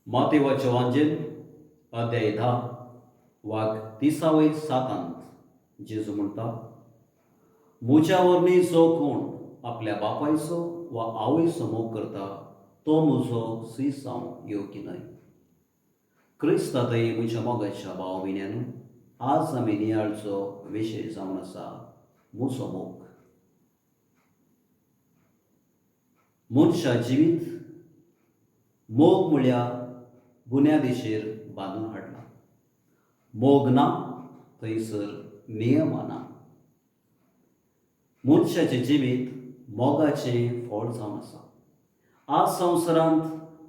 मातेवाचें वांजेल अध्याय 10 वाग तिसावय सातांत जेजू म्हणटा, म्हज्या वरवीं जो कोण आपल्या बापायचो वा आवयचो मोग करता तो म्हजो सीस जावंक योग्य न्हय. क्रिस्तांतय म्हज्या मोगाच्या भाव भयण्यानू, आज आमी नियाळचो विशय जावन आसा म्हजो मोग. मनशा जिवीत मोग म्हळ्यार बुन्यादीचेर बांदून हाडला. मोग ना थंयसर नियमां ना. मनशाचें जिवीत मोगाचें फळ जावन आसा. आज संवसारांत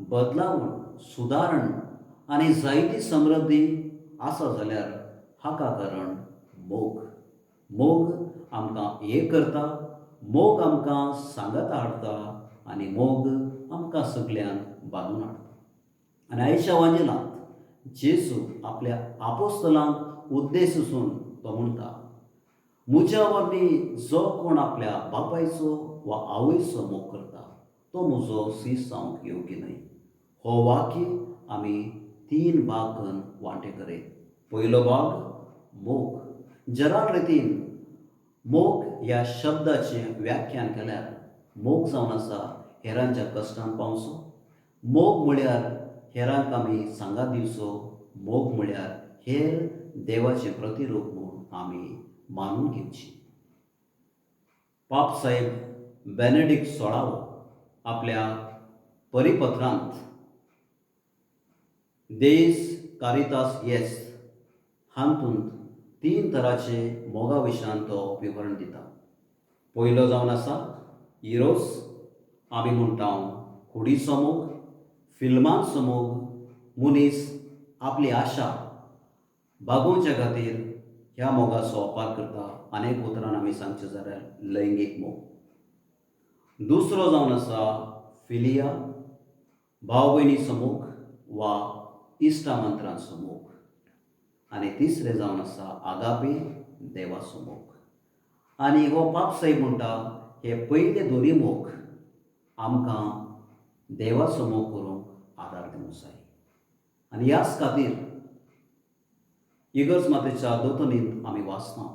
बदलावण, सुदारण आनी जायती समृद्धी आसा जाल्यार हाका कारण मोग. मोग आमकां एक करता, मोग आमकां सांगाता हाडटा आनी मोग आमकां सगल्यांक बांदून हाडटा. आनी आयच्या वांजेलांत जेजू आपल्या आपोस्तलांक उद्देश आसून तो म्हणटा, म्हज्या वरवीं जो कोण आपल्या बापायचो वा आवयचो मोग करता तो म्हजो सीस जावंक योग्य न्हय. हो वाक्य आमी तीन भाग करून वांटे करयत. पयलो भाग मोग. जराल रितीन मोग ह्या शब्दाचें व्याख्यान केल्यार मोग जावन आसा हेरांच्या कश्टान पावचो, मोग म्हळ्यार हेरांक आमी सांगात दिवचो, मोग म्हळ्यार हेर देवाचें प्रतिरूप म्हूण आमी मानून घेवची. पापसाहेब बेनेडिक्ट 16वो आपल्या परिपत्रांत देस कारितास येस हातूंत तीन तराचे मोगा विशयान तो विवरण दिता. पयलो जावन आसा इरोस, आमी म्हणटा कुडीचो मोग, फिल्मांचो मोग. मनीस आपली आशा भागोवच्या खातीर ह्या मोगाचो वापर करता. अनेक उतरान आमी सांगचें जाल्यार लैंगीक मोग. दुसरो जावन आसा फिलिया, भाव भयणीचो मोग वा इश्टा मंत्रांचो मोग. आनी तिसरें जावन आसा आगापे, देवाचो मोग. आनी हो पापसाहेब म्हणटा, हे पयले दोनी मोग आमकां देवाचो मोग करूंक आदार दिवंक जाय. आनी ह्याच खातीर इगर्ज मातेच्या दोतोनींत आमी वाचता,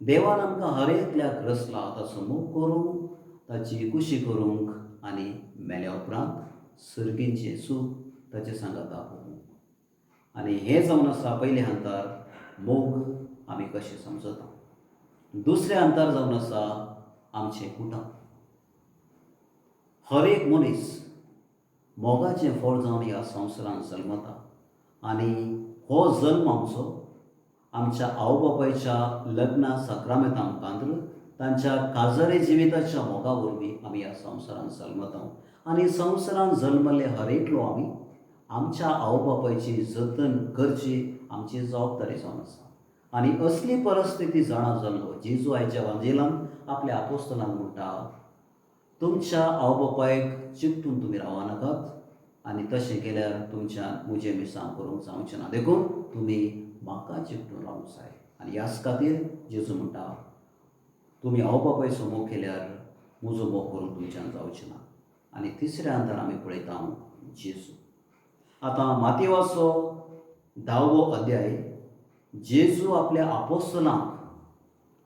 देवान आमकां हर एकल्याक रचला ताचो मोग करूंक, ताची खुशी करूंक आनी मेल्या उपरांत सर्गींचें सूख ताचे सांगाता भोगूंक. आनी हें जावन आसा पयले हंतार मोग आमी कशें समजता. दुसऱ्या हंतार जावन आसा आमचें कुटुंब. हर एक मनीस मोगाचें फळ जावन ह्या संवसारांत जल्मता आनी हो जल्म आमचो आमच्या आवय बापायच्या लग्ना साक्रामेंता मुखांतर तांच्या काजारी जिविताच्या मोगा वरवीं आमी ह्या संवसारांत जल्मता. आनी संवसारांत जल्मल्ले हर एकलो आमी आमच्या आवय बापायची जतन करची आमची जबाबदारी जावन आसा. आनी असली परिस्थिती जाणा जाल्लो जेजू आयच्या वांजेलान आपल्या आपोस्तलांक म्हणटा, तुमच्या आवय बापायक चिकटून तुमी रावनाकात आनी तशें केल्यार तुमच्यान म्हजें मिसांव करूंक जावचें ना, देखून तुमी म्हाका चिकटून रावंक जाय. आनी ह्याच खातीर जेजू म्हणटा, तुमी आवय बापायचो मोग केल्यार म्हजो मोग करूंक तुमच्यान जावचें ना. आनी तिसऱ्या अंतर आमी पळयता जेजू. आतां मातेवाचो 10वो अध्याय, जेजू आपल्या आपोस्तलांक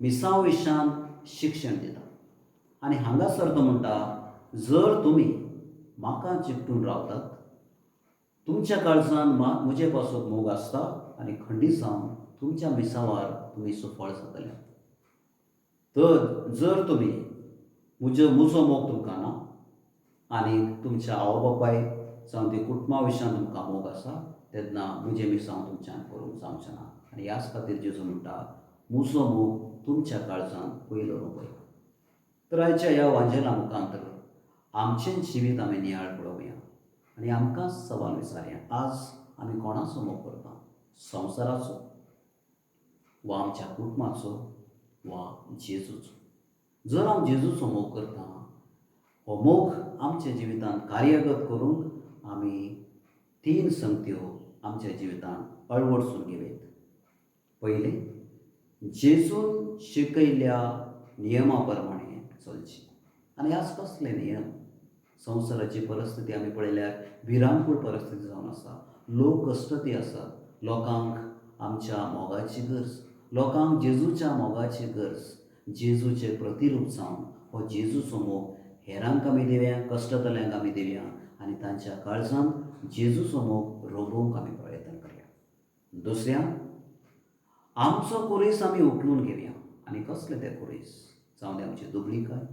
मिसांव विशयान शिक्षण दिता आनी हांगासर तो म्हणटा, जर तुमी म्हाका चिकटून रावतात, तुमच्या काळजान म्हजे पासत मोग आसता आनी खंडीत जावन तुमच्या मिसावार तुमी सुफळ जातले. तर जर तुमी म्हजो मोग तुमकां ना आनी तुमच्या आवय बापाय जावं ते कुटुंबा विशयान तुमकां मोग आसा, तेन्ना म्हजें मिसांव तुमच्यान करूंक जावचें ना. आनी ह्याच खातीर जेजू म्हणटा, म्हजो मोग तुमच्या काळजान पयलो रोपय. तर आयच्या ह्या वांजेला मुखांतर आमचें जिवीत आमी नियाळ पळोवया आनी आमकां सवाल विचारया, आज आमी कोणाचो मोग करता, संवसाराचो वा आमच्या कुटुंबाचो वा जेजूचो? जर हांव जेजूचो मोग करता, हो मोग आमच्या जिवितांत कार्यगत करूंक आमी तीन संगत्यो आमच्या जिवितांत अळवडसून घेवयत. पयलें, जेजून शिकयल्ल्या नियमा प्रमाणे चलचें. आनी आज कसले नियम? संवसाराची परिस्थिती आमी पळयल्यार भिरांकूळ परिस्थिती जावन आसा. लोक कश्टती आसात. लोकांक आमच्या मोगाची गरज, लोकांक जेजूच्या मोगाची गरज. जेजूचें प्रतिरूप जावन हो जेजूचो मोग हेरांक आमी दिवया, कश्टतल्यांक आमी दिवया आनी तांच्या काळजांत जेजूचो मोग रोंबोवंक आमी प्रयत्न करया. दुसऱ्या, आमचो कुरीस आमी उखलून घेवया. आनी कसले ते कुरीस? जावं दी आमची दुबळीकाय,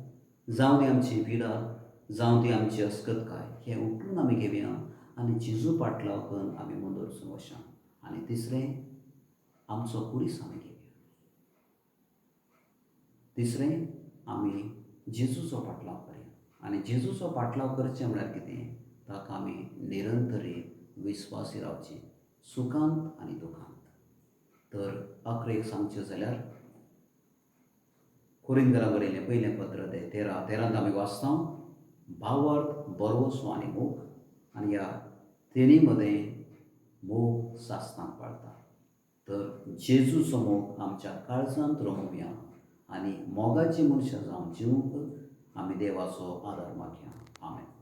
जावं दी आमची पिडा, जावं ती आमची अस्कतकाय, हें उखलून आमी घेवया आनी जेजू पाटलाव करून आमी मुंदरसून वशा. आनी तिसरें, आमचो कुरीस आमी घेवया. तिसरें, आमी जेजूचो पाटलाव करया. आनी जेजूचो पाटलाव करचें म्हळ्यार कितें? ताका आमी निरंतरी विस्वासी रावचें, सुखांत आनी दुखांत. तर अखरेक सांगचें जाल्यार कोरिंदरा बरयलें पयलें पत्र ते 13 13त आमी वाचता भावार्थ, बरवसो आनी मोग. आनी ह्या तिनी मदें मोग सासणाक पाळता. तर जेजूचो मोग आमच्या काळजांत रमोवया आनी मोगाची मनशां जावन जिवंक आमी देवाचो आदार मागया. आमेन.